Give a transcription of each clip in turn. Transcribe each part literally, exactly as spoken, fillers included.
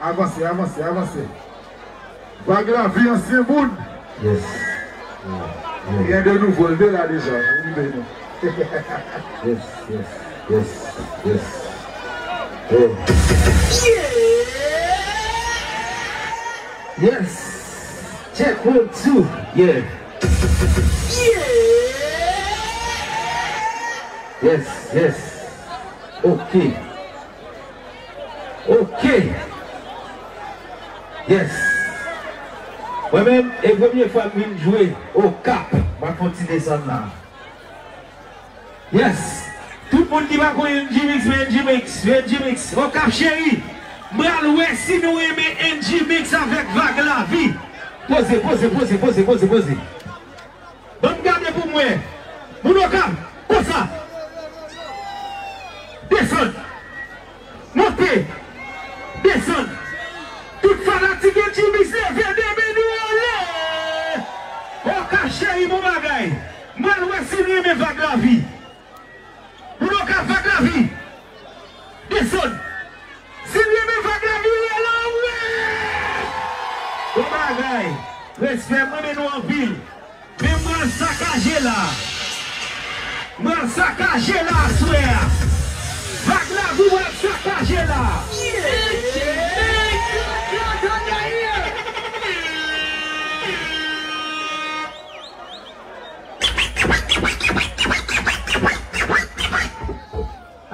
Avanse, avanse, avanse. Vag Lavi, ansyen moun. Yes. Yeah, yeah. Rien de nouveau, l te la deja. Nou rive nou. Yes, yes, yes, yes. Yeah. Yes. Check one, two. Yeah. Yeah. Yes, yes. Ok. Ok. Yes. Mwen menm, e premye fwa m vin jwe Okap. Mwen fè yon ti desann la. Yes. Tout moun ki pa konn N G Mix, men N G Mix, men N G Mix. Okap cheri, m pral wè si nou renmen N G Mix avèk Vag Lavi. Poze, poze, poze, poze, poze, poze. Ban m gade pou m wè. Moun Okap, konsa. Desann. Monte. Desann. Tout fanatik N G Mix leve de men nou anlè. Okap cheri, bon bagay. M pral wè si n renmen Vag Lavi. Moun Okap, Vag Lavi. Desann. Si n renmen Vag Lavi, rele anmwe. Bon bagay. Respè, m renmen nou anpil. Men m pral sakaje la. M pral sakaje la aswè a. Vag Lavi pral sakaje la.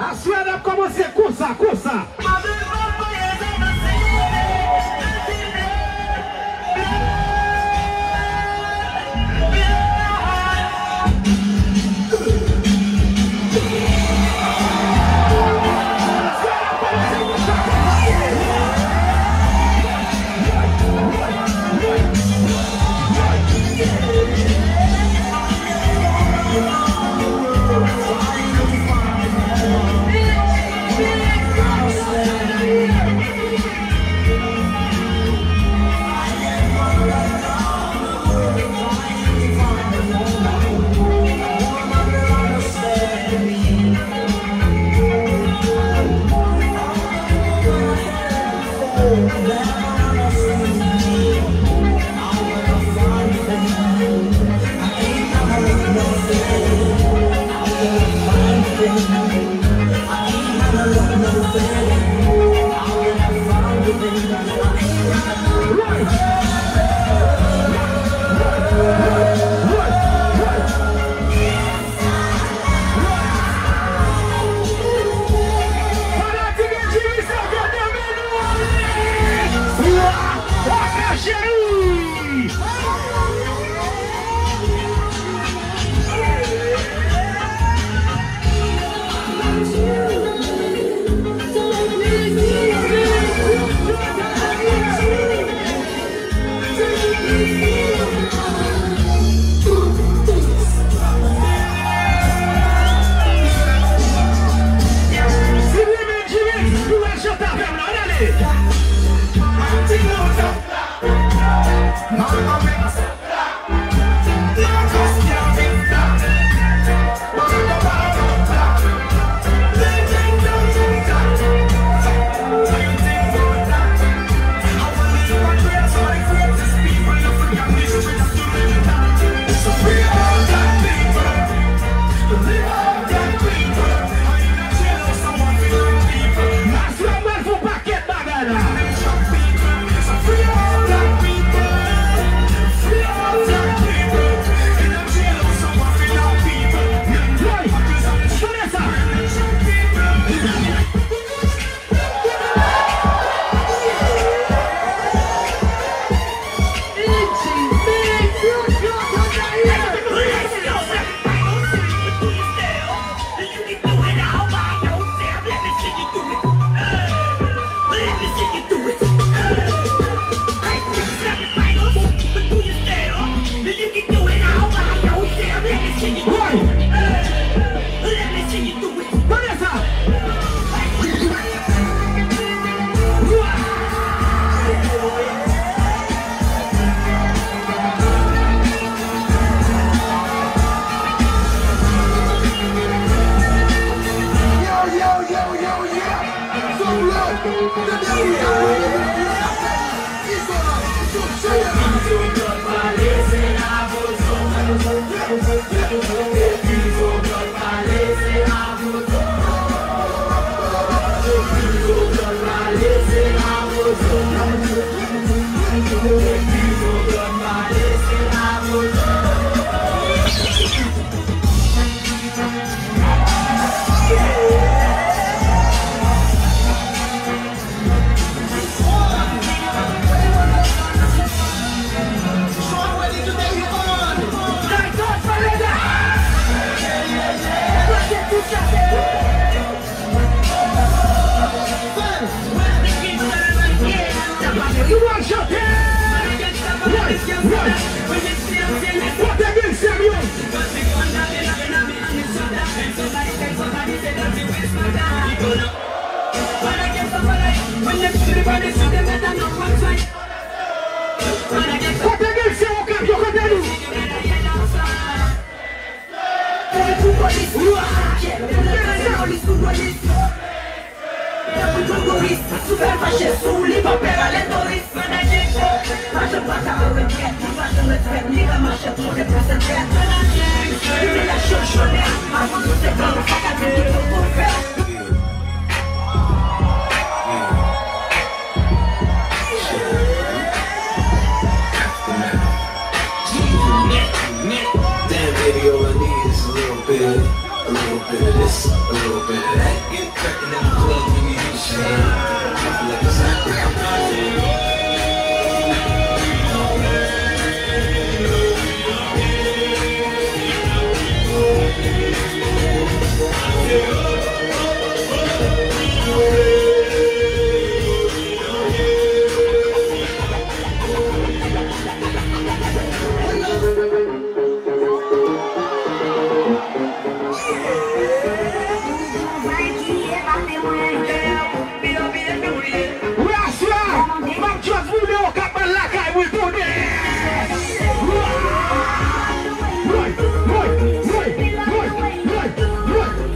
Aswè a n ap kòmanse konsa, konsa. Si w renmen Jimmy, nou al chante avè m la, ann ale! Aswè mwen fè yon pakèt bagay la. Woy! Tande sa! Kote gangsta yo? Kote gangsta yo, Okap yo, kote nou? Damn, baby, all I need is a little bit, a little bit of this, a little bit of that. Get crackin' in the club, we need to shake. Like a Wi, aswè, m ap just boule Okap lakay mwen tounen. Woy, woy, woy, woy, woy, woy,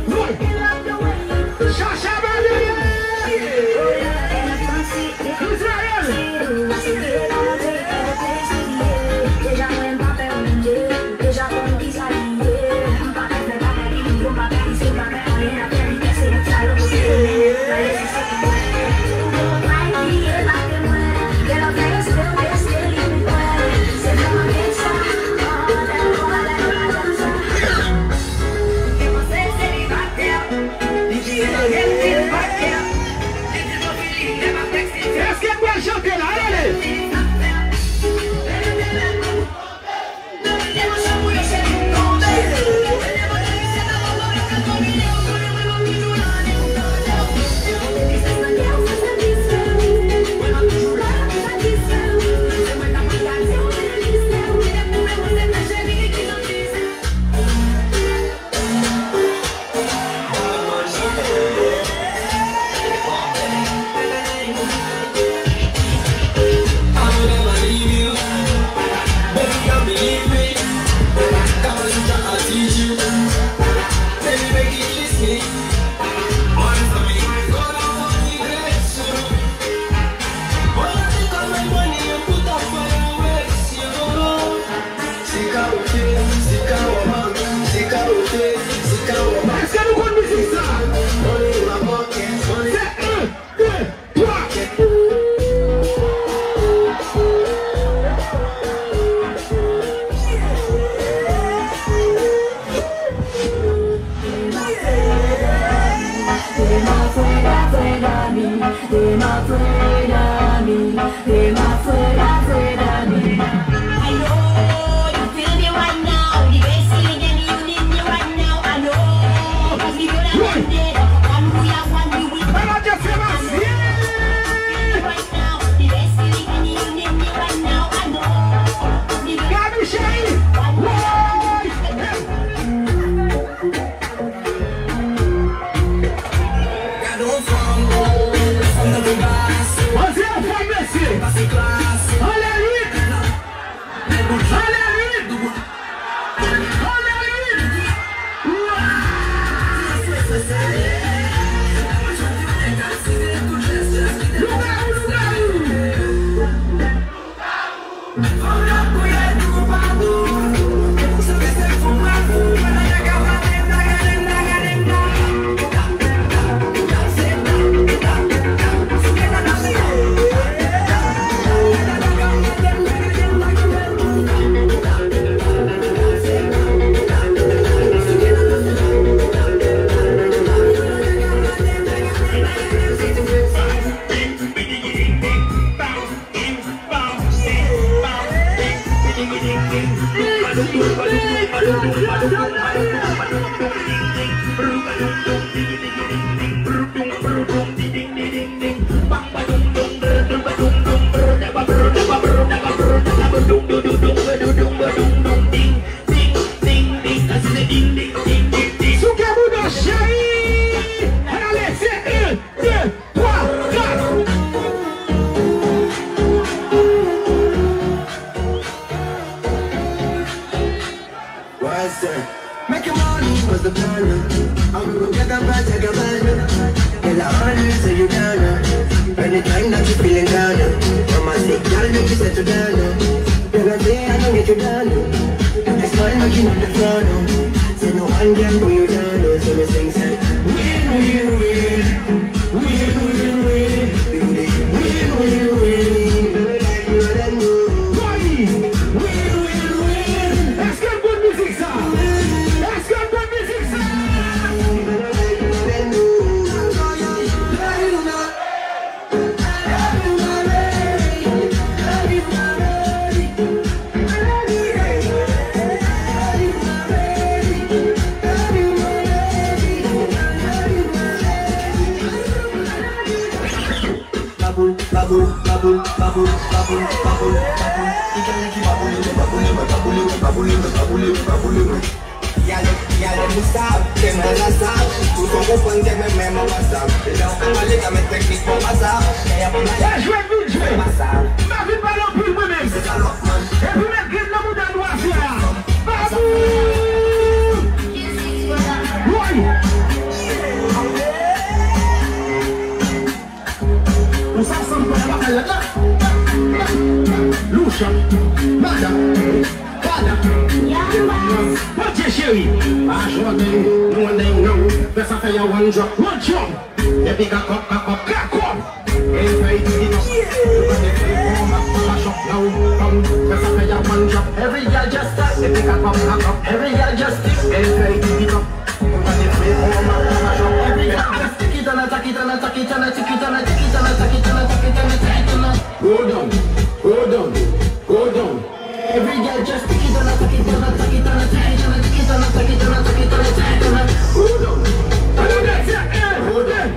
woy. Chacha Bale! Izrayèl! Èske n pral chante la? Ale! Èske nou konn mizik sa? Se en, de, twa. Dem afraid, afraid of me. Dem afraid of me. Dem afraid, afraid of me. I know you feel me right now. The best feeling in the union me right now. I know. 'Cause we gonna end it. One we are one, we will. Baba Jesse Mass, yeah! Right now. The best feeling in the union me right now. I know. Gaby Chérie, woy! Ann di yon fwa, mesye. Anlè Time that you feeling down, oh. Mama say, "Girl, make you settle down, oh." Girl, I say, "I don't get you down, oh." But this man knocking on the front, oh. Say, "No one can put you down, oh." So me sing, say, "Win, win, win. Win, win, win. Win, win, win." Win, win, win. Èske l bon mizik sa? Èske l bon mizik sa? Baboul, baboul, baboul, baboul, baboul, baboul, baboul. Li gen nèg ki baboule mwen, baboule mwen, baboule mwen, baboule mwen, baboule mwen, baboule mwen. Yale, yale mousa, ke mwen la sa. Ou fò konprann ke mwen menm an pasa. Lè w ka pale, ka met teknik mwen pasa. Lè y ap pale, jwe vin jwe. Pasa. M pa vin pale anpil mwen menm. Se salòp, man. Epi met grenn nan mouda nou aswè a. Babou! Woy! Ou sa sanm pran nan bagay la. Loucha, madam, pada. Bondye cheri. Pa jwenn nou, nou, nou, nou. Fè sa fè ya one drop, one drop. Epi kakòp, kakòp, kakòp. Every girl just stop. Every girl just tip. Every girl just tip. Every girl just take it on, take it on, take it on, take it on, take it on, take it on, take it on, take it on, take it on. Go down, go down, go down. Every girl just take it on, take it on, take it on, take it on, take it on, take it on, take it on, take it on. Go down. Go down.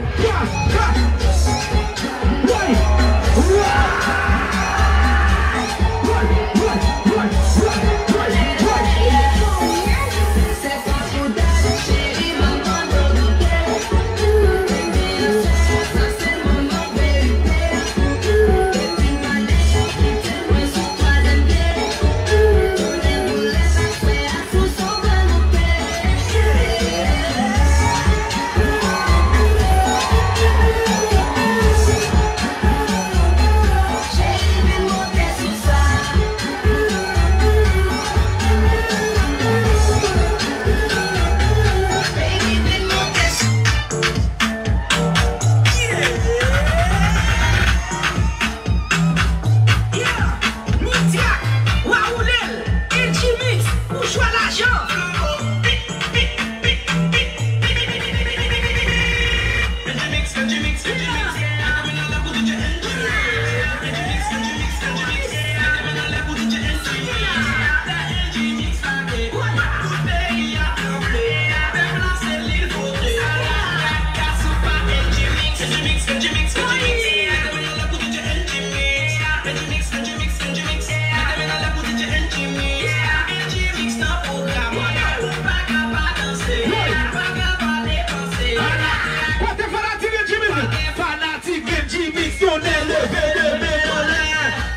Midyat, w a woule l, N G Mix, ou jwe lajan. Kote fanatik N G Mix? Fanatik N G Mix, tounen leve de men anlè.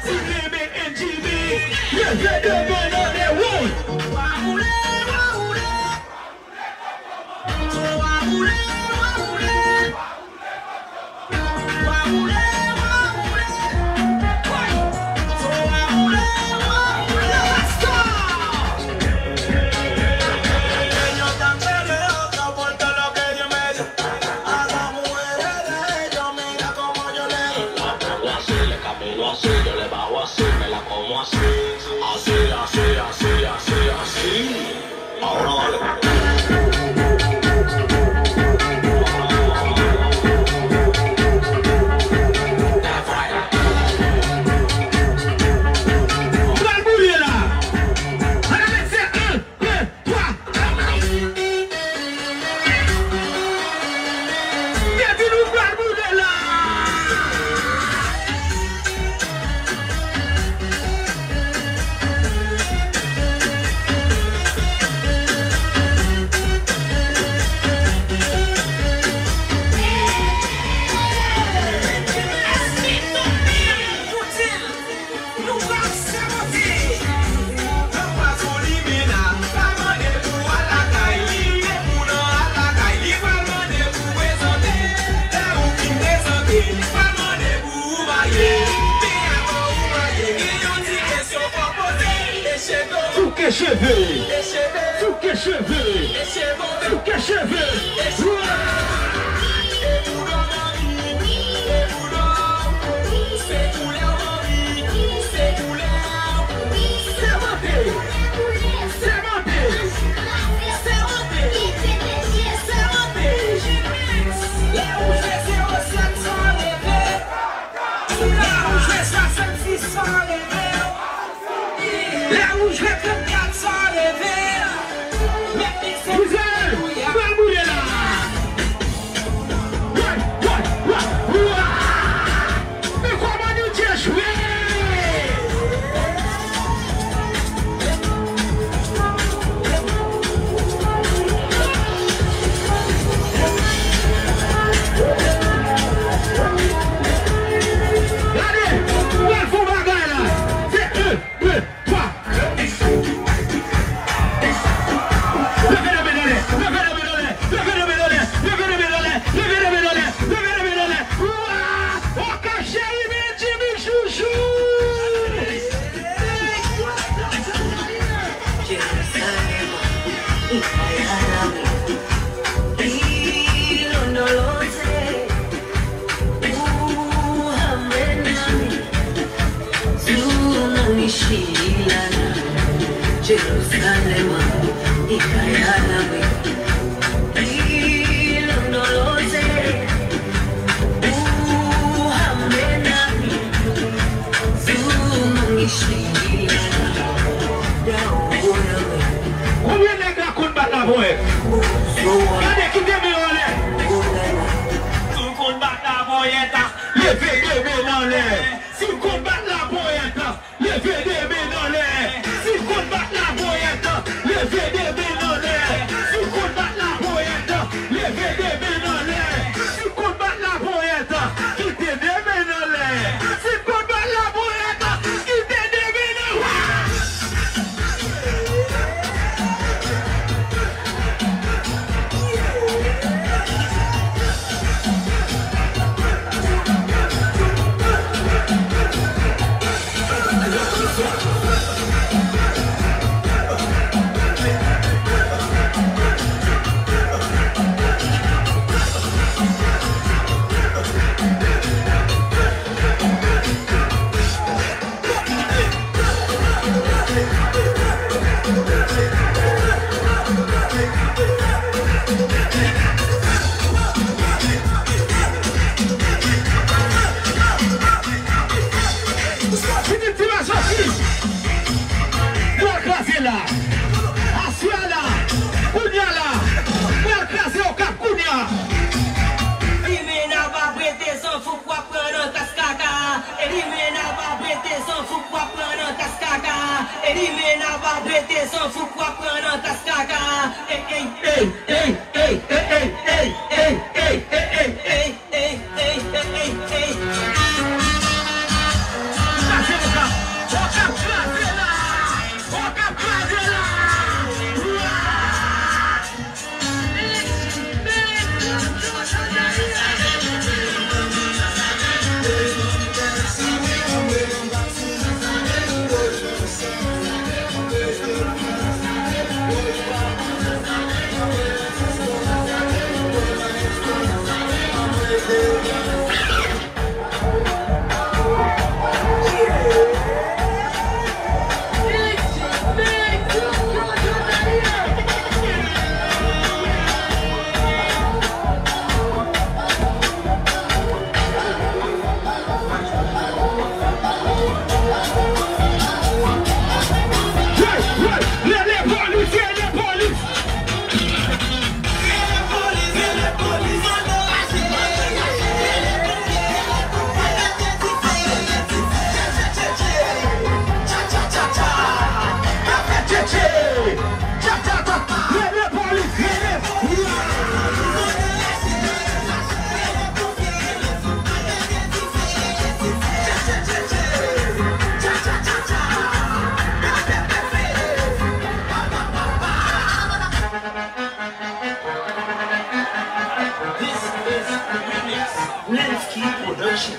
Si renmen N G Mix, leve de men anlè, woy. Así, así, así, así, así. Ahora vale. Pral boule la. Ann met se en, de, twa. Mwen di nou pral boule la. Souke cheve, souke cheve, souke cheve. Sèmante, sèmante, sèmante, sèmante. Lè ou jwe zewo sèt san leve. Lè ou jwe swasannsis san leve. Lè ou jwe trannkat san leve. Mèt li se alelouya. Pral boule la. Woy, woy, woy, woy. Men kòman nou te jwe? Gade, nou pral fè yon bagay la. Se un, deux, trois. Leve de men anlè, leve de men anlè, leve de men anlè, leve de men anlè, leve de men anlè, leve de men anlè. Wa! Oka cheri, men Jimmy chouchou. Jerusalem, ikayana, ilondoloze, uhambe nami, zungishilana, Jerusalem, ikayana, ilondoloze, uhambe nami, zungishilana, Konbyen nèg la konn bat laponyèt? Gade, kite men yo anlè. Si w konn bat laponyèt, leve de men anlè. Si w konn bat laponyèt, leve de men anlè. Si w konn bat laponyèt, leve de men anlè. Si w konn bat laponyèt, leve de men anlè. Si w konn bat laponyèt, kite de men anlè. Si w konn bat laponyèt, kite de men anlè. Pitit ti masofi, mwen kraze la. Aswè a la, kounye a la, mwen kraze Okap kounye a. Limena pa prete san fouk w ap pran nan tas kaka. Limena pa prete san fouk w ap pran nan tas kaka. Limena pa prete san fouk w ap pran nan tas kaka. Ey, ey, ey, ey, ey, ey, ey, ey, ey, ey, ey, ey. Ey, ey, ey, ey, ey. Kraze Okap. Okap kraze la. Okap kraze la. Wa! Rele polis, rele polis. This is Remix Lensky Production.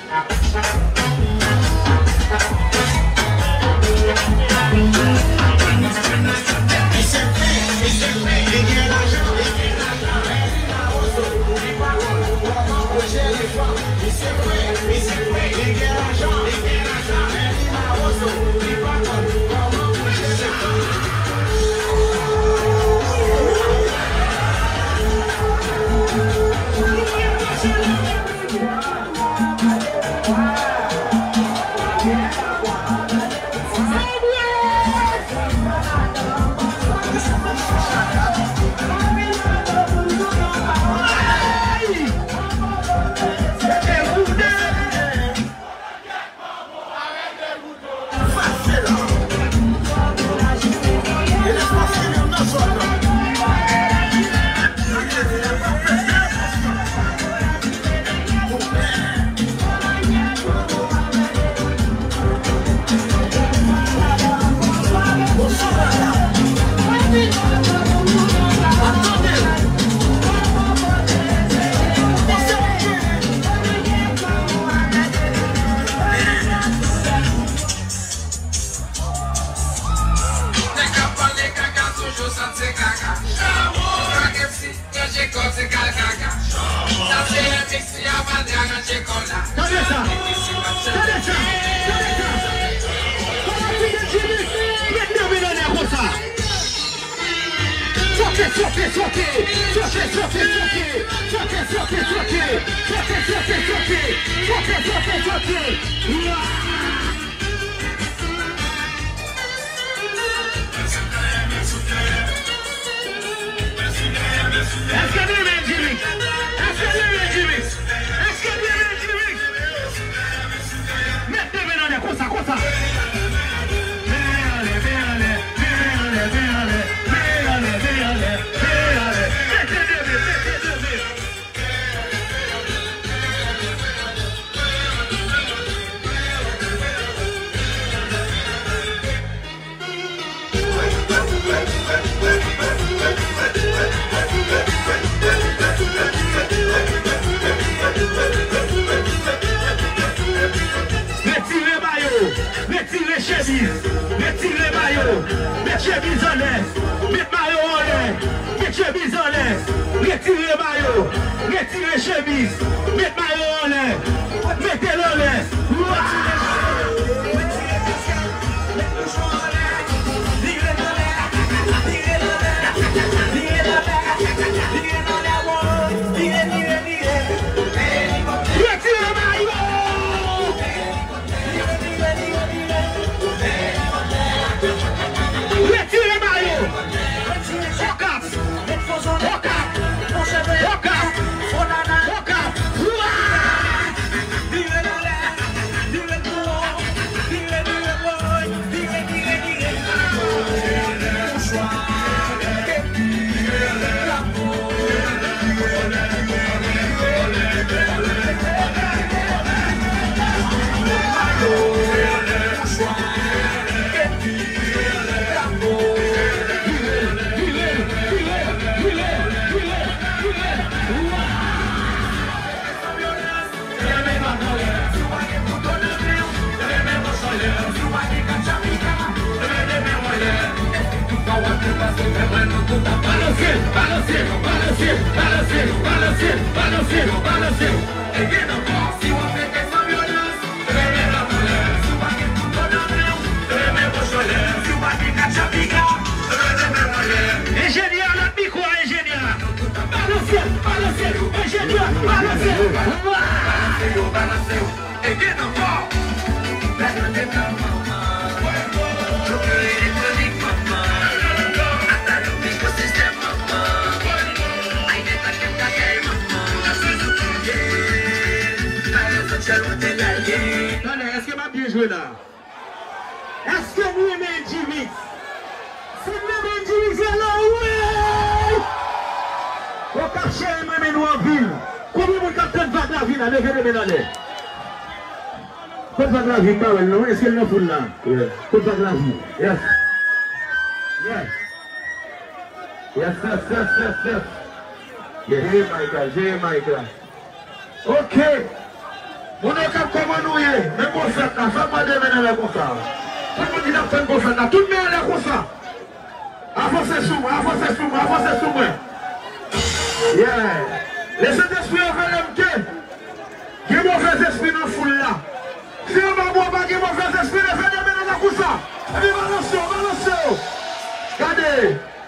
Fwote, fwote, fwote, fwote. Fwote, fwote, fwote. Fwote, fwote, fwote. Fwote, fwote, fwote. Wa! Èske nou renmen Jimmy? Èske nou renmen Jimmy? Èske nou renmen Jimmy? Met de men anlè, konsa, konsa. Men anlè, men anlè, men anlè, men anlè, men anlè, men anlè, men anlè. Mete de men, mete de men. Retire mayo, retire chemiz, retire mayo, met chemiz anlè, met mayo anlè, met chemiz anlè, retire mayo, retire chemiz, met mayo anlè, mete l anlè. Wa! Retire mayo! Retire mayo! Okap! Okap! Okap! Okap! Okap! Wa! Balanse, balanse, balanse, balanse, balanse, balanse, balanse. Enjenyè, lòt mikwo a, enjenyè. Balanse, balanse, enjenyè, balanse. Wa! Tande, èske m ap byen jwe la? Èske nou renmen N G Mix? Si n renmen N G Mix, leve men nou, wi! Okap cheri, m renmen nou anpil. Konbyen moun k ap tann Vag Lavi la, leve de men anlè. Kot Vag Lavi, m pa wè l non. Èske l nan foul la? Yeah. Kot Vag Lavi? Yes. Yes. Yes, yes, yes, yes, yes. Yes. Jere mic la, jere mic la. Ok. Moun Okap, kòman nou ye? Men bon fèt la, fè m wè de men anlè konsa. Tout moun ki t ap tann bon fèt la, tout men anlè konsa. Avanse sou mwen, avanse sou mwen, avanse sou mwen. Yeah. Lesentespri revele m ke gen movèzespri nan foul la. Si anba bò pa gen movèzespri, leve de men anlè konsa. Epi balanse yo, balanse yo. Gade.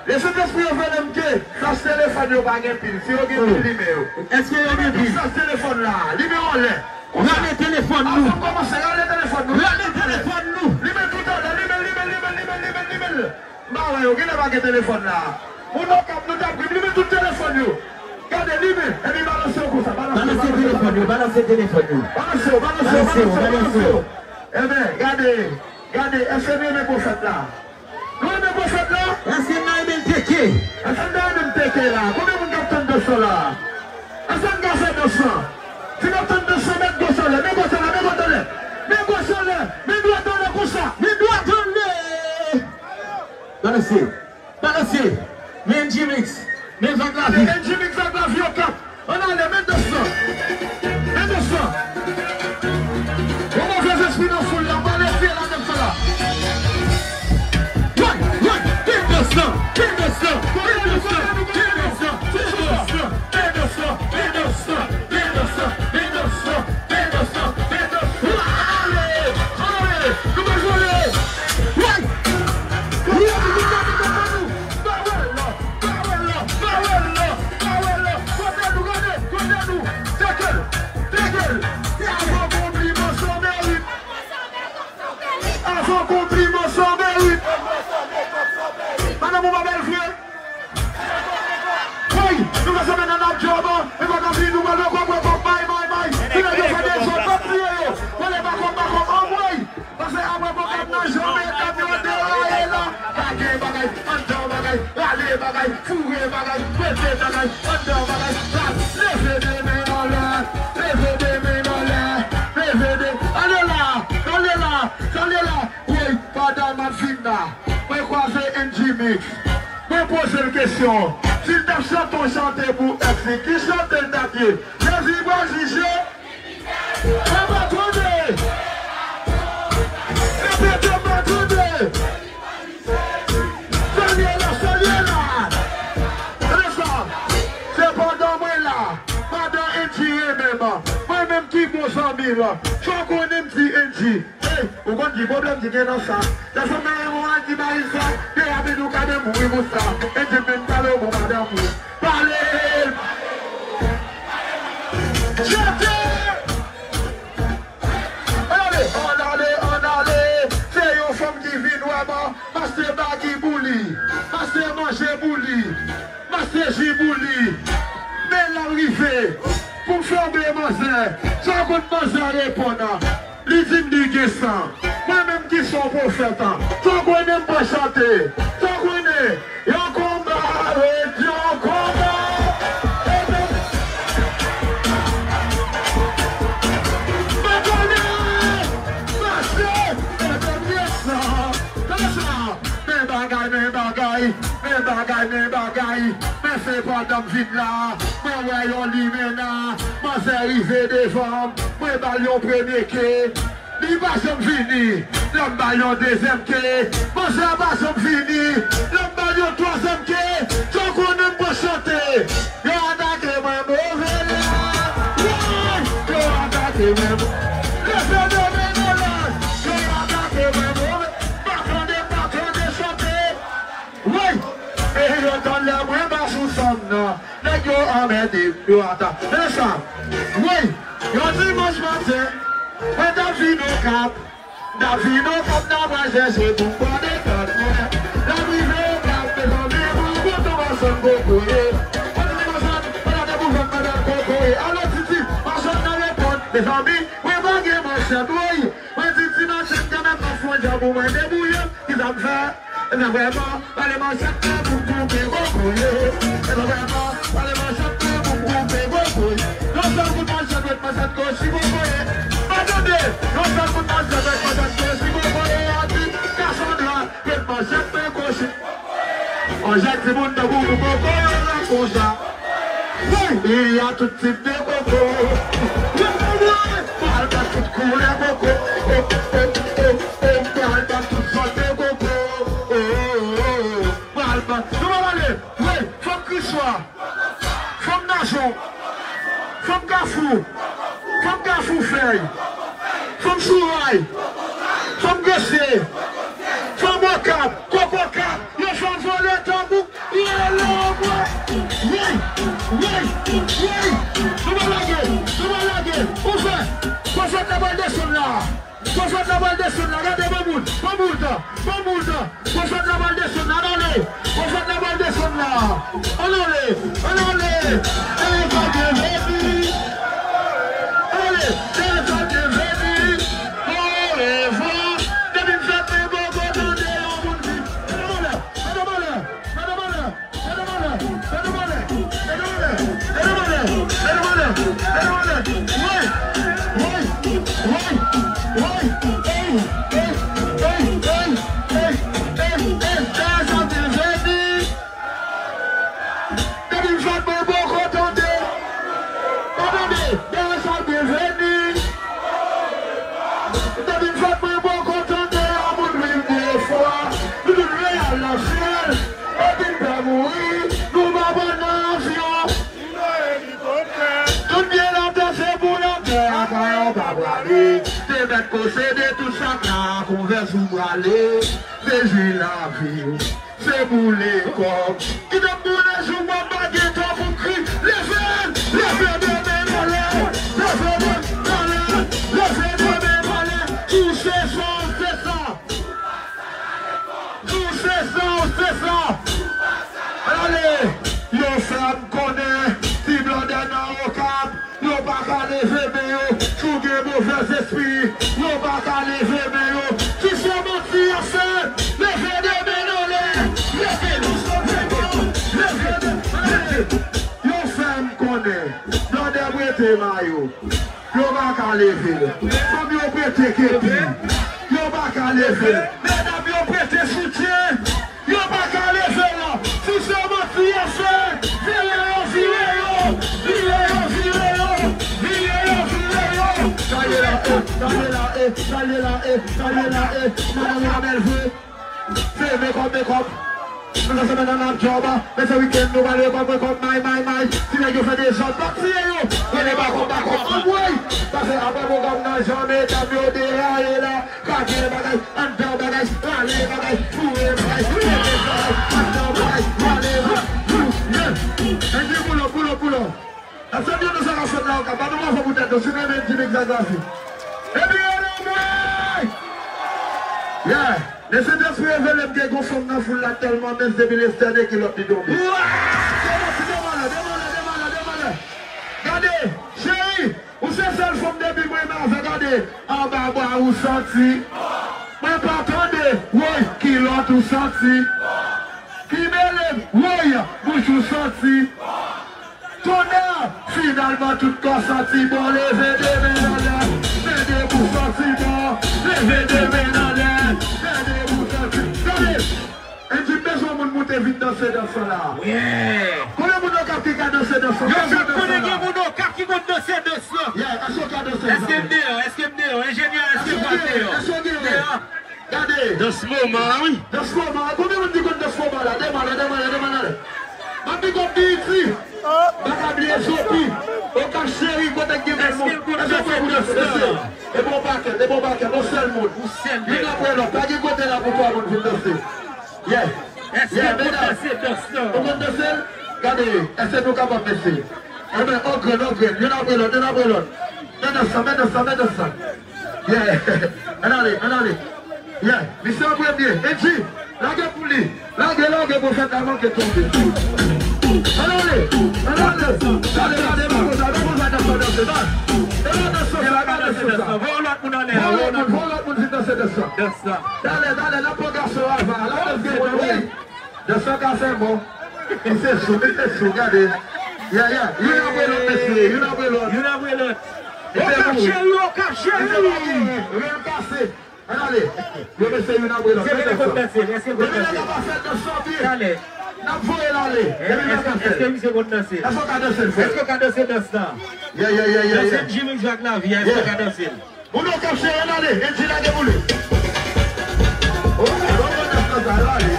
Lesentespri revele m ke chaj telefòn yo pa gen pil. Si yo gen pil, limen yo. Èske yo gen pil? Chaj telefòn la, limen yo anlè. Rale telefòn nou. Avan n kòmanse, rale telefòn nou. Rale telefòn nou. Limen tout anlè, limen, limen, limen, limen, limen, limen. M pa wè yo, genlè pa gen telefòn la. Moun Okap, nou t ap ri, limen tout telefòn yo. Gade, limen, epi balanse yo konsa, balanse yo, balanse yo, balanse yo. Balanse telefòn yo, balanse yo, balanse yo, balanse yo, balanse yo. Ebyen, gade, gade, èske nou renmen pwofèt la? Nou renmen pwofèt la? Èske n ta renmen l teke? Èske n ta renmen l teke la? Konbyen moun k ap tann dans lan la? Èske n ka fè dans lan? Si n ap tann dans lan, met gòch anlè, met gòch anlè, met dwat anlè. Met gòch anlè, met dwat anlè konsa. Met dwat anlè! Balanse, balanse. Men N G Mix, men Vag Lavi. N G Mix, Vag Lavi, Okap. Ann ale, men dans lan. Men dans lan. Yon movèzespri nan foul la, m pral eseye la menm fwa la. Woy, woy, men dans lan, men dans lan, men dans lan. Ale, ale, nou bezwen ale. Woy! Woy! Nou bezwen ale. San konpliman, san merit. Madanm ou pa bèl vre? Woy, nou ka sèmen nan ap djòb, e pa nan vi nou pral wè kòb, wè kòb, bay, bay, bay. Ti nèg yo fè dezòd, pa priye yo. Wale ba kòb, ba kòb, anmwey. Pase apre pwogram nan, janbe kamyon deraye la. Lage bagay, anndan bagay, rale bagay, foure bagay, mete bagay, anndan bagay, la. Leve de men anlè, leve de men anlè, leve de, ale la, ale la, ale la. Woy, pandan m ap vin la, mwen kwaze N G Mix. Mwen poze l kesyon, si l t ap chante yon chante pou èks li, ki chante l t ap ye? Jezi pral jije. Mwen pa tande. Repete, mwen pa tande. Salye la, salye la. Tande sa. Se pandan mwen la, pandan N G renmen m, mwen menm ki bon zanmi l, fò konnen m di N G. Ey, ou konn ki pwoblèm ki gen nan sa? Lè fanm nan renmen w, al di Marisa, te rapid ou ka mouri pou sa. N G menm pale w bon madanm ou. Pale! Chante! Ann ale, ann ale, ann ale! Se yon fanm ki vin wè m, pase bagi pou li, pase manje pou li, pase ji pou li. Men lè l rive pou m flanbe manzè, sa w konn manzè reponn? Li di m li gen san. Mwen menm ki se yon pwofèt, sa w konnen m pral chante? Sa w konnen? Yon konba ret yon konba. Mwen konnen, mache, mwen konnen sa. Tande sa. Men bagay, men bagay, men bagay, men bagay. Men se pandan m vin la, mwen wè yon limena, manzè rive devan m, mwen ba l yon premye ke. Li pa janm vini, lè m ba l yon dezyèm ke. Manzè pa janm vini, lè m ba l yon twazyèm ke. Sa w konnen m pral chante? Yo atake mwen move la. Woy! Yo atake mwen move. Leve de men anlè. Yo atake mwen move. Pa tande, pa tande chante. Woy! E yo tann lè mwen ba sou sòn nan. Nèg yo anmède, yo ata. Men sa. Woy! Yon dimanch maten, mwen t ap vin Okap. M t ap vin Okap, m t ap al chèche pou m pran detant mwen. Lè m rive Okap, mezanmi, mwen rankontre machann kokoye. Mwen di machann, mwen gade pou vant madanm kokoye. Alo, Titi, machann nan reponn, mezanmi, mwen pa gen manchèt, woy. Mwen di, ti machann, kanmenm, m ap fè yon djòb pou mwen debouye m. Kisa m fè? Sa vrèman, pale manchèt mwen pou m koupe kokoye. Sa vrèman, pale manchèt mwen pou m koupe kokoye. Yon sèl kout manchèt, mèt manchèt kochi kokoye. Pa tande, yon sèl kout manchèt, mèt manchèt kochi kokoye. An di, Kasandra, mèt manchèt mwen kochi. On jèn timoun tankou nou poko yo la konsa. Wi, il y a tout type de koko. Yo konprann, pral bat tout koulè koko. Oh, oh, oh, oh, pral bat tout sòt de koko. Oh, oh, oh, oh, pral bat. Nou pral ale. Wi, fanm Kriswa. Fanm Najon. Fanm Kafou. Fanm Kafou Fèy. Fanm Souray. Fanm Gresye. Fanm Okap. Koko Kap. Yo fè vole tanbou. Rele mwen. Woy. Woy. Woy. Nou pa lage. Nou pa lage. Ou fè. Pwofèt la pral desann la. Pwofèt la pral desann la. Gade, bon bout. Bon bout. Bon bout. Pwofèt la pral desann la. Ann ale. Pwofèt la pral desann la. Ann ale. Ann ale. Dèyè sa byenveni. Ann ale. Dèyè sa byenveni. Orevwa. Depi m fèt, mwen poko tande yon moun di. Gade malè. Gade malè. Gade malè. Depi m fèt, mwen poko tande. Pa tande, dèyè sa byenveni. Depi m fèt, mwen poko tande yon moun vin de fwa. Nou tout vle al nan syèl. Epi n pè mouri, nou pa pran nan avyon. Tout byen latè se pou latè, a kay ou pa prale. Te mèt posede tout sa k la, konvèse ou prale. Bezwen lavi, se boule kòb. Kite m boule jou w ap pa gen tan pou kri. Leve, leve de men anlè, leve de men anlè, leve de men anlè. Ou se sa, ou se sa. leve l. Fanm yo prete kepi. Yo pa ka leve l. Medam yo prete soutyen. Yo pa ka leve l. Si se manti y ap fè, vire yo, vire yo. Vire yo, vire yo. Vire yo, vire yo. Salye la, e, salye la, e, salye la, e, salye la, e. Madanm yo bèl vre. Se make up, make up. Nou nan semèn nan n ap djòb. Men se wikenn nou pral make up, make up, may, may, may. Ti nèg yo fè dezòd, pa tiye yo. Rele bakòp, bakòp, anmwey. Pase apre pwogram nan, jan medam yo deraye la. Krache bagay, anndan bagay, rale bagay, foure bagay, mete bagay, anndan bagay, rale bagay. Yeah. Andy, pull up, pull up, pull up. Èske nou sa ka fè la, ou ka ba nou mwaso pou tèt nou, si nou renmen Jimmy Xavier. Epi, anmwey! Yeah! Mesye Despri revele m gen gon fanm nan foul la tèlman mens depi l estène kilòt li tonbe. Kilòt li demalè, demalè, demalè, demalè. Gade, cheri, ou se sèl fanm depi m renmen avè, gade, anba bra ou santi. Mwen pa tande, woy, kilòt ou santi. Ki mele m, woy, bouch ou santi. Tonnè! Finalman, tout kò santi bon, leve de men anlè, men de bouch santi bon, leve de men anlè, men de bouch santi. Tande! Andy, m bezwen moun moute vin danse dans lan la. Yeah! Konbyen moun Okap ki ka danse dans lan? Yo fèk konnen gen moun Okap ki konn danse dans lan. Yeah, èske w ka danse? Èske m deyò? Èske m deyò? Enjenyè, èske m pral deyò? Èske w gen? Deyò. Gade. Dans moman an, wi. Dans moman an. Konbyen moun ki konn dans moman la? Demalè, demalè, demalè. M ap big up B E T. Pa ka bliye Zopi. Okap cheri, kote k gen bèl moun. Èske w prè pou danse, mesye? E bon pakèt, e bon pakèt. Yon sèl moun. Youn apre lòt. Pa gen kote la pou twa moun vin danse. Yeah. Yeah, medam. Ou konn danse? Gade, èske nou kapab, mesye? Enben, on grenn, on grenn. Youn apre lòt, youn apre lòt. Men dans lan, men dans lan, men dans lan. Yeah. Ann ale, ann ale. Yeah. Misye an premye. Andy, lage pou li. Lage, lage, pwofèt la manke tonbe. Ann ale, ann ale. Gade, gade, pa konsa, pa konsa, dans lan, dans lan. E pa dans lan, e pa dans lan. Voye lòt moun anlè, voye lòt moun, voye lòt moun vin danse dans lan. Dans lan. Talè, talè, n ap pran gason avan. La, dans gen moun, wi. Dans lan ka fè bon. Misye sou, misye sou, gade. Yeah, yeah. Youn apre lòt, mesye, youn apre lòt. Youn apre lòt. Mesye, Okap cheri, Okap cheri. Mesye, pa gen ren, ren kase. Ann ale. Yo, mesye, youn apre lòt. Mesye, mesye, mesye, mesye. Depi nèg la pa fè dans lan byen, n ap voye l ale. Depi nèg la pa fè. Èske misye konn danse? Èske w ka danse l, frè? Èske w ka danse dans lan? Yeah, yeah, yeah, yeah, yeah. Danse Jimmy Jack Lavia, èske w ka danse l? Moun Okap cheri, ann ale, Andy lage pou li. Oh, e bon dans lan sa, e pa ale.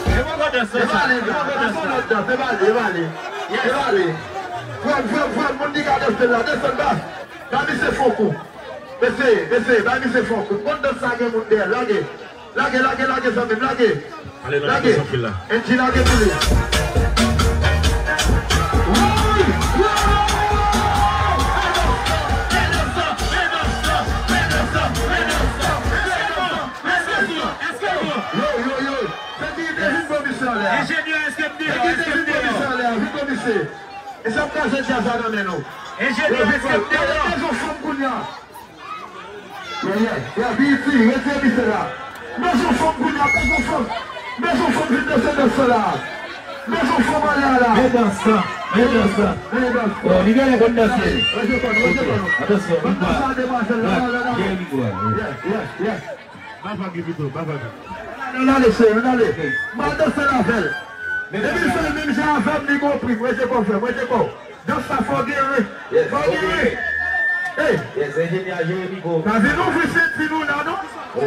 E bon dans lan sa. E pa ale, e pa ale, e pa ale. Frè m, frè m, frè m, moun ki ka danse la, desann ba. Ba misye fon kou. Mesye, mesye, ba misye fon kou. Moun dans sa gen moun dèyè, lage. Lage, lage, lage, zanmi m, lage. Ale nan lage. Andy lage pou li. Woy! Woy! Yo, yo, yo! Sekirite, vin pran misye anlè a. Enjenyè, èske m deyò? Sekirite, vin pran misye anlè a, vin pran misye. E sa k kraze djaz la nan men nou. Enjenyè, èske m deyò? Yo, vin pran. Gade, bezwen fanm kounye a. Yeah, yeah, yeah, B E T, retire misye la. Bezwen fanm kounye a, bezwen fanm. Bezwen fanm vin danse dans lan la. Bezwen fanm anlè a la. Men dans lan, men dans lan. Men dans lan. Oh, li genlè konn danse. Rete kò nou, rete kò nou. Atansyon, li pral. Ban nou sa, demwazèl la, la, la, la. Yeah, yeah, yeah. Ba vag li pito, ba vag li. Ann ale, cheri, ann ale. M al danse avè l. Depi l fè l menm jan avè m, li gon pri. Rete kò, frè m, rete kò. Dans sa fò gen ren. Fò gen ren. Hey. Yes, enjenyè Jeremy go. Pa vin ouvri senti nou la, non.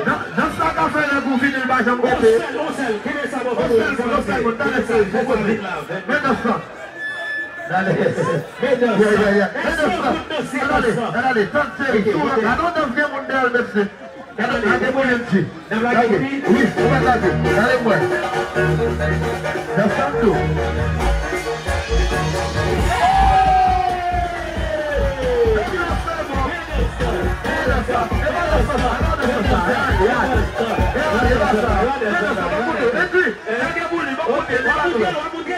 Dans, dans sa ka fè lè pou vini, l pa janm rete. On sèl, on sèl. Kenbe sa, on sèl moun, on sèl moun. Talè sa, fò kote. Men dans sa. Talè. Men dans sa. Yeah, yeah, yeah. Men dans sa. Ann ale, ann ale. Tann seri. Tou, la, non, dans gen moun dèyè l, mesye. Gade, lage pou li, Andy. Lage. Wi, ou mèt lage. Gade pou mwen. Dans sa tou. Andy, lage pou li, ban kote, lage pou li.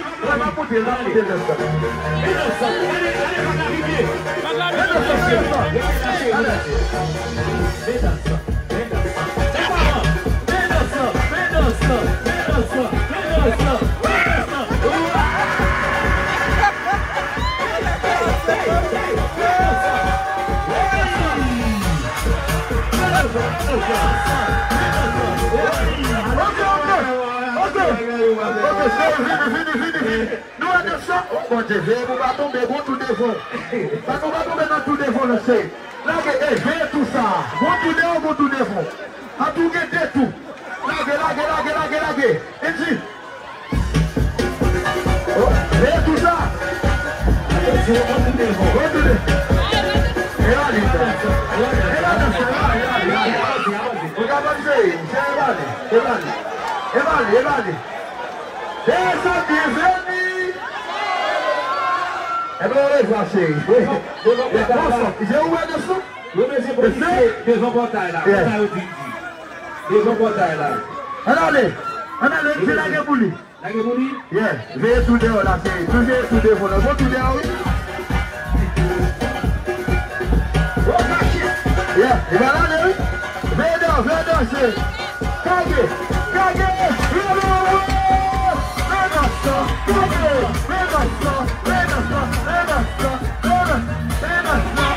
Ok, ok. Ok, cheri, vini, vini, vini, vini. Nou wè de sa. Oh, Bondye, veye pou pa tonbe, gon tou devan. Pa tou pa tonbe nan tou devan, non, cheri. Lage, eh, veye tou sa. Gon tou deyò, gon tou devan. An tou gen de tou. Lage, lage, lage, lage, lage. E di. Oh, veye tou sa. Gon tou devan. Gon tou devan. E la li. E la dans, e la, e la, e la, e la. Ou kapab cheri, cheri, e la li. E la li. E la li, e la li. Mezanmi, vini! Ebyen, orevwa, cheri. Bonswa. Je ou wè de sou? Yo mete polisye devan pòtay la. Kòman yo di di? Devan pòtay la. Ann ale. Ann ale, misye lage pou li. Lage pou li? Yeah. Veye tou deyò la, cheri. Tou veye tou devan la. Bon, tou deyò, wi. Yeah, li pral ale, wi. Veye deyò, veye deyò, cheri. Kage, kage, veye deyò, veye deyò. Veye deyò, kage, veye deyò, veye deyò, veye deyò, veye deyò, veye deyò, veye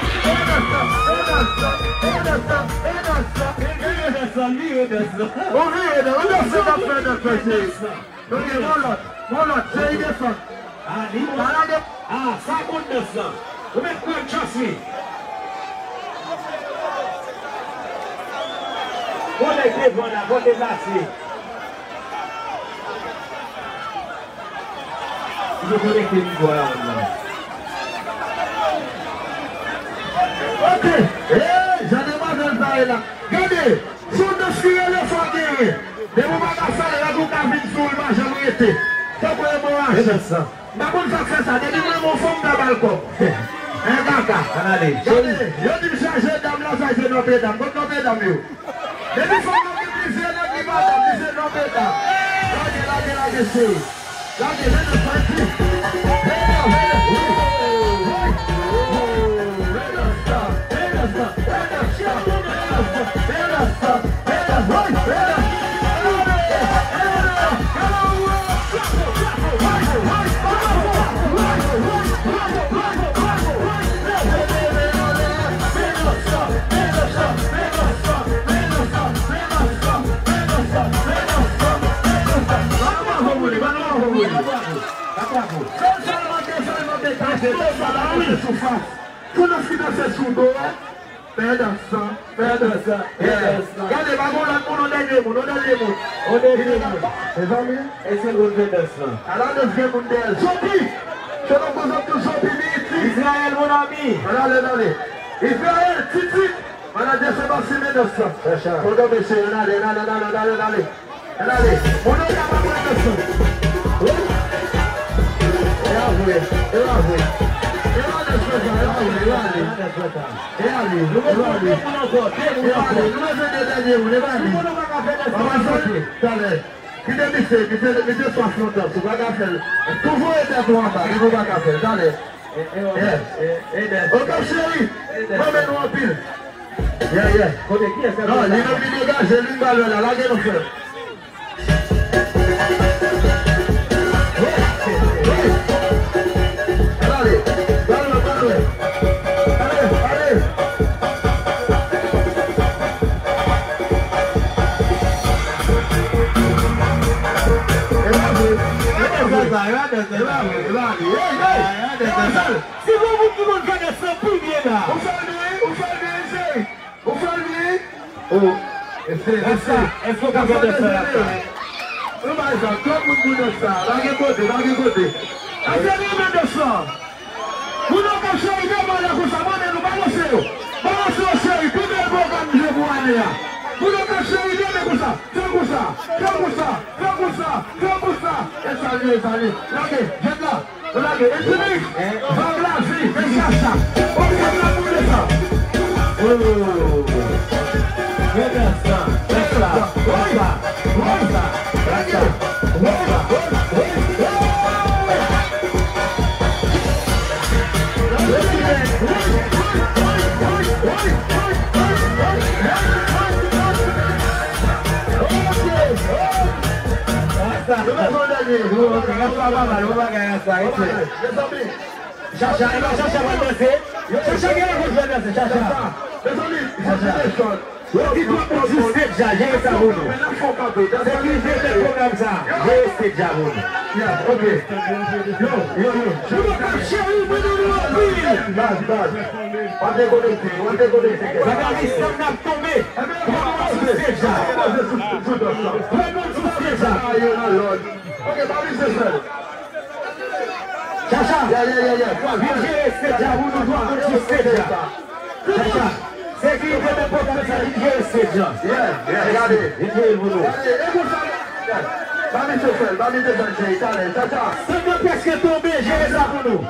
deyò, veye deyò, veye deyò. Ou vire deyò, ou deyò, se pa fè deyò, cheri. Ok, yon lòt, yon lòt, cheri desann. Ah, li bon. Pa lage. Ah, sa konn dans lan. Ou mèt pran, trust me. Gon nèg devan la, fò deplase. Li konekte mikwo a la, moun nan. Ok. Hey, jan demwazèl sa ye la. Gade. Se yon dans ki rele fò genyen. Depi w pa ka fè l, lòt ou ka vin sou l, pa janm rete. Tankou yon bon rache. M pa konn sa k fè sa. Depi m renmen yon fanm, m ka ba l kòb. En kaka. Ann ale. Gade, yo di m chaje dam la, sa se Nòtredam. Kot Nòtredam yo? Depi fanm nan gen plizyè nèg, li pa dam, li se Nòtredam. Lage, lage, lage, cheri. Bravo, bravo, bravo. Bravo. Sèl, sèlman de, sèlman de, kache, sèl sa la, kache sou fas. Tout dans ki danse sou do a, fè dans lan, fè dans lan. Yeah. Gade, pa gon lòt moun, yon dènye moun, yon dènye moun. Yon dènye moun. Mezanmi. Èske nou fè dans lan? Ala dans gen moun dèyè l. Zopi! Se nan kou zòt tou Zopi, Miti. Israël, mon ami. Ala, ale, ale. Israël, Titi. Manadjè Sebastien, men dans lan. Chacha. Fò tonbe, se, ann ale, ann ale, ann ale, ann ale, ann ale. Ann ale. Moun yo ka pa pran dans lan. Wi. E a vre, e a vre. E a dans lan, e a vre, e ale. E ale, e ale. E ale, nou bezwen de dènye moun, e pa li. Papa Sòti, talè. Kite misye, misye, misye swaf lontan, si w pa ka fè l. Tou voye tèt ou anba, depi w pa ka fè l, talè. Yeah. Ok, cheri. Mwen renmen nou anpil. Yeah, yeah. Non, li menm li degaje, li ba lè la, lage nou frè. Wi, wi. Ale, ale, ale. Ale, ale. E pa vre. E pa vre. E pa vre. E pa vre. Hey, hey. Demwazèl. Si gon moun ki konn fè dans lan pi byen la. Ou fè l byen, ou fè l byen, cheri. Ou fè l byen. Oh. Rasta, èske w ka fè dans lan, Rasta? Nou bay sa, twòp moun pou dans sa. Pa gen kote, pa gen kote. Èske nou renmen dans lan? Moun yo k ap cheri devan la konsa, mande nou, balanse yo. Balanse yo, cheri, pi bèl pwogram jwe pou ane a. Moun yo k ap cheri devan konsa, fè konsa, fè konsa, fè konsa, fè konsa. E sa l ye, e sa l ye. Lage, jèt la. Lage, e fini. Vag lavi, men chacha. Ok, m ap boule sa. Oh. Fè dans lan, dans lan, dans lan, dans lan, dans lan. Lage. Woy, woy, woy, woy. Rasta. Nou bezwen dènye. Rasta pa mal, bon bagay, Rasta, rete. Mezanmi. Chacha, e pa Chacha pral danse. Chacha gen lakonfyans danse, Chacha. Mezanmi, Chacha. Yo di twòp moun sou stage la, jere sa pou nou. Sekirite tèt pwogram sa, jere stage la pou nou. Yeah, ok. Yo, yo, yo. Yo, yo, cheri, mwen nou anpil. Baz, baz. W ap dekonekte, w ap dekonekte. Bagay li sanble ap tonbe. Twòp moun sou stage la. Twòp moun sou stage la. Ok, pa vin sesèl. Chacha, vin jere stage la pou nou, twòp moun sou stage la. Chacha, sekirite nan pwogram sa, vin jere stage la. Vin jere l pou nou. Sanble prèske tonbe, jere sa pou nou.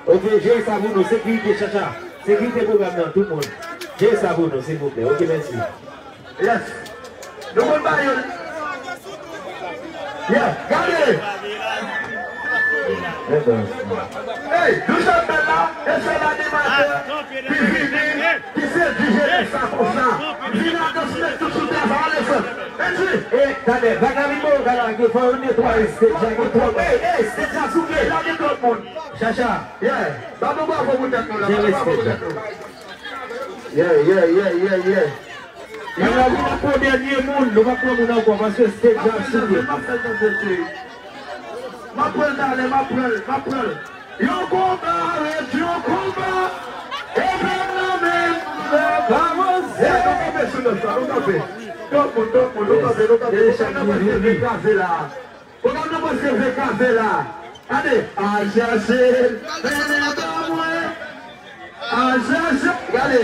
Ok, jere sa pou nou, sekirite, Chacha. Sekirite pwogram nan, tout moun. Jere sa pou nou, silvouplè. Ok, mèsi. Yes. Nou konn ba yo. Yeah, gade. Hey, nou chante la, e se animatè ki vini, ki sedui jenès sa konsa. Vini a dans met tout sou tè, ale fè. Andy. E, talè, vagabon ka lage, fò yo netwaye stage la, gen twòp. Ey, ey, stage la souke, la gen twòp moun. Chacha. Yeah, ba nou bravo pou tèt nou la, ba nou bravo pou tèt nou. Yeah, yeah, yeah, yeah, yeah. Yo la vin ak yon dènye moun, nou pa pran moun ankò, paske stage la ap souke. M ap pran l talè, m ap pran l, m ap pran l. Yon konba ret yon konba. Epi m nan men m, lè pa vanse. Yeah, nou kanpe sou nòt sa, nou kanpe. Twòp moun, twòp moun, nou kanpe, nou kanpe. Pwogram nan prèske vin kraze la. Pwogram nan prèske vin kraze la. Gade. Al chèche mennen ba mwen. Al chèche. Gade.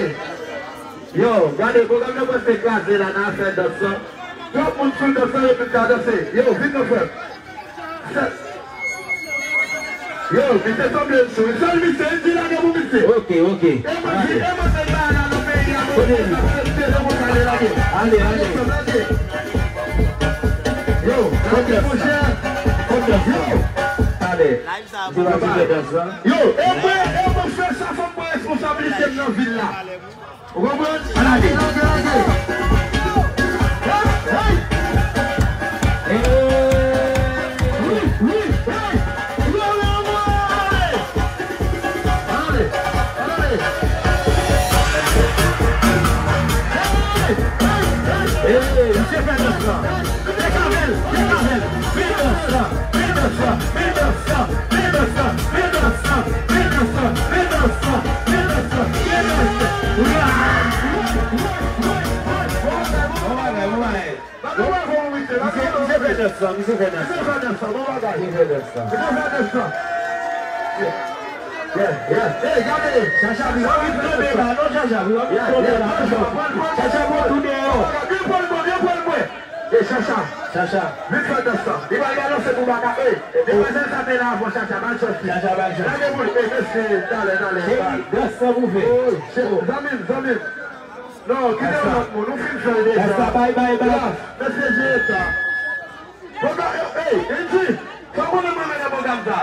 Yo, gade, pwogram nan prèske kraze la nan afè dans lan. Twòp moun sou dans lan, yo tout ka danse. Yo, vin non frè m. Yo, misye sanble sou. Sèl misye, li di lage pou misye. Ok, ok. E mwen di, e mwen se ba la nan peyi a, mwen se ba la, se lè mwen kale lage. Ale, ale. Yo, konbyan, konbyan. Yo. Ale. Misye pa ti fè dans lan. Yo, e mwen, e mwen fè sa, fòk mwen responsablite m nan vil la. Ou konprann? Lage, lage, lage. Hey, hey. Wi, wi, hey. Wi, wi, wi, ale. Ale, ale. Hey, hey, hey. Hey, misye fè dans lan. Hey. Dekape l, dekape l. Men dans lan, men dans lan, men dans lan, men dans lan, men dans lan, men dans lan, men dans lan, men dans lan, men dans lan. Bon bagay, bon bagay, bon bagay. Misye, misye fè dans lan, misye fè dans lan. Misye fè dans lan, bon bagay. Misye fè dans lan. Misye fè dans lan. Yeah, yeah. Hey, gade. Chacha, wi, w ap vin tonbe la, non, Chacha, wi, w ap vin tonbe la. Chacha, pran tou deyò. Byen pran l mwen, byen pran l mwen. E Chacha. Chacha. Vin fè dans lan. Li pral balanse pou baka. E, demwazèl sa te la avan Chacha, ba l chans li. Chacha, ba l chans. Lage pou li. E, mesye, talè, talè. Cheri, dans lan pou fè. Zanmi m, zanmi m. Non, kite yon lòt moun. Nou fin fè l deja. Rasta, bay, bay, bay. Mesye, jere sa. Bon, ba, e, e, Andy, fò konnen mwen mennen pwogram sa.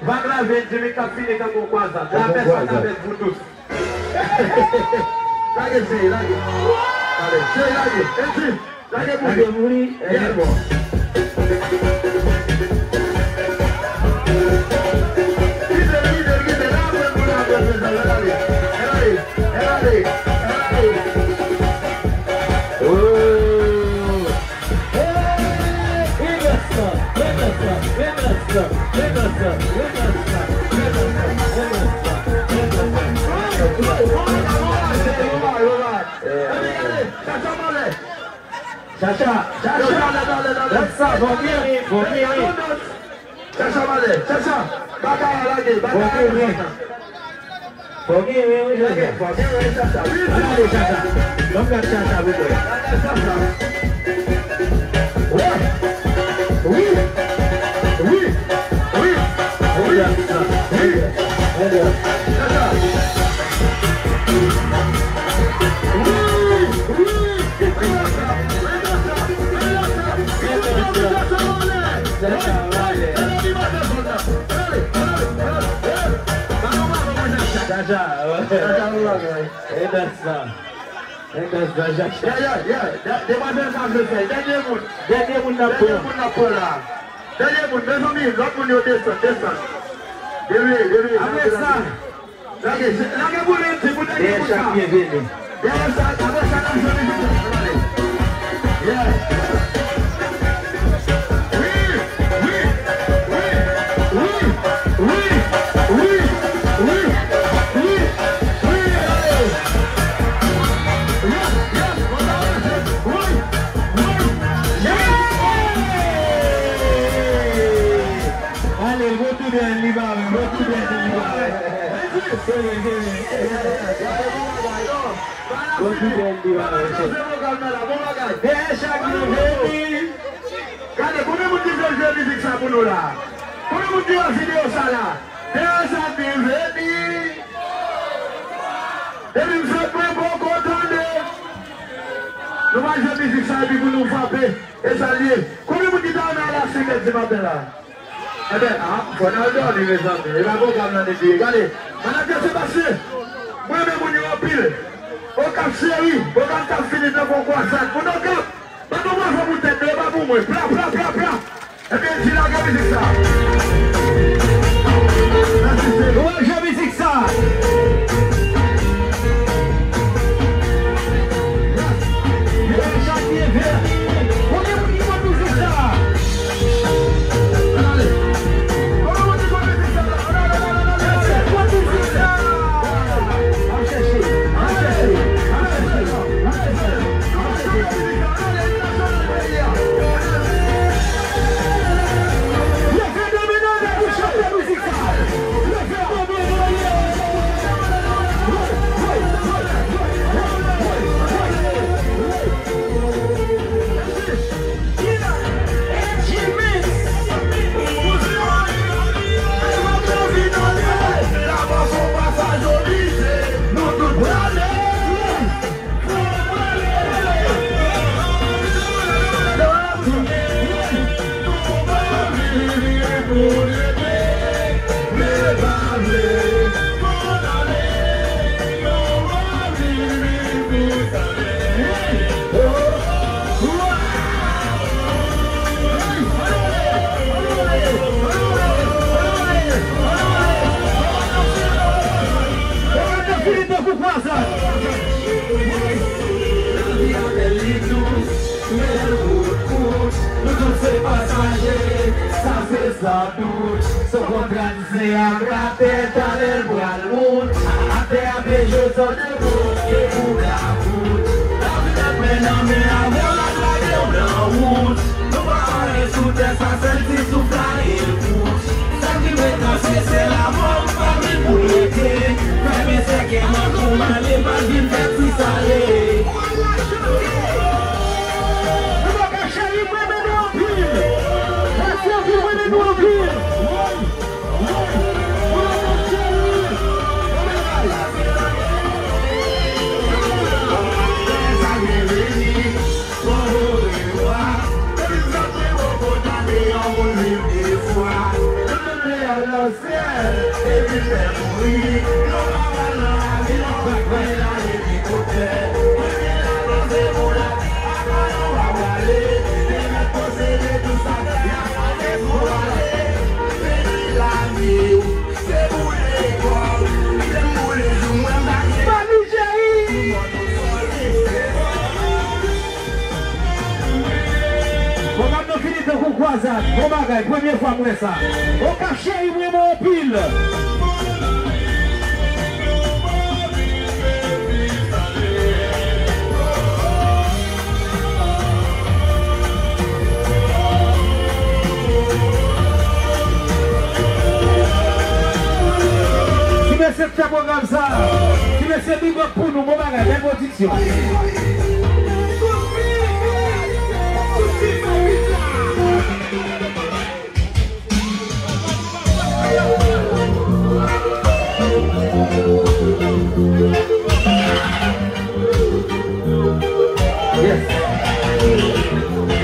Vag lave, Jimmy k ap fini tankou yon kwazad. Lapè sot avèk vous tous. Lage, cheri, lage. Lage, cheri, lage. Eti, lage pou li. Lage pou li. Yes. Kite l, kite l, kite l. Lage pou li, lage pou li. Lage, lage, lage. Chacha, Chacha, Chacha, fò geri, fò geri. Chacha, malè, Chacha, bagay la lage, bagay la lage. Fò geri, wi, Chacha. Fò geri, Chacha. Wi, wi. Ann ale, Chacha. Ban m gad Chacha pou mwen. Gade Chacha. Wè. Wi. Wi. Wi. Wi. Wi. Chacha. Wi. Wi. Chacha, malè. Chacha, e dans lan. E dans lan, Chacha. Yeah, yeah, yeah. Demwazèl sa vle fè. Dènye moun. Dènye moun n ap pran. Dènye moun n ap pran la. Dènye moun, mezanmi, lòt moun yo desann, desann. Debleye, debleye. Apre sa, lage, lage pou li, ti pou dènye moun sa. Dèyè chak byenveni. Dèyè sa, apre sa, n ap jwe mizik. Ann ale. Yeah. Wi, wi, wi, wi, wi, wi, wi, wi, wi, ann ale. Yes, yes, ann ale. Wi, wi, yeah. Ale, bon tounen li ba mwen, bon tounen li ba mwen. Kenbe, kenbe. Bon tounen li ba mwen. Dèyè chak nou vini. Gade, konbyen moun ki vle jwe mizik sa pou nou la? Konbyen moun ki wè videyo sa la? Dèyè sa ki vini. Depi m sot mwen poko tande. Nou va jwe mizik sa epi pou nou frape. E sa l ye. Konbyen moun ki ta renmen al a senk è di maten la? Enben, a, fò n al dòmi, mezanmi. E pa pwogram nan nèg yo ye. Gade, manadjè Sebastien, mwen renmen moun yo anpil. Okap cheri, pwogram t ap fini tankou yon kwazad. Moun Okap, bat yon bravo pou tèt nou, e pa pou mwen. Pla, pla, pla, pla. Ebyen, di lage mizik sa. Mèsi, cheri. Nou al jwe mizik sa. Yes. Yes, Jackie Vert. Konbyen moun ki konn mizik sa? Ann ale. Konbyen moun ki konn mizik sa? Ann ale, ann ale, ann ale, ann ale. Konn mizik sa? Al chèche, al chèche, al chèche, al chèche, al chèche. Leve domino pou chante mizik sa. Leve domino. Fini tankou kwazad. Lavi a bèl, li dous, men l kout, kout. Nou tout se pasaje, sa se san dout. Se yon kontra n se ak latè, talè l pral wout. Atè a ap jwe sòt debout, e pou ka kout. Lavi nèt men nan men, avè w l ap lage w nan wout. Nou pa anyen sou tè sa, sèl ti souf la e kout. Sa ki mwen panse se lamò m pa vin pou l rete. Fèmen sèkèy m an kou m ale, pa vin fè ti sale. Cheri, mwen renmen nou anpil. Mèsi anpil, mwen renmen nou anpil. Mami Cheri! Pwogram nan fini tankou kwazad. Bon bagay, premye fwa m wè sa. Okap cheri, m renmen w anpil. Ti mesye k fè pwogram sa. Ti mesye, big up pou nou, bon bagay, bèl pwodiksyon. Yes.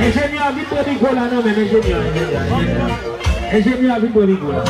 Enjenyè a vin pran mikwo la nan men enjenyè a, enjenyè a, enjenyè a. Enjenyè a vin pran mikwo la.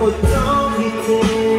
Otan kite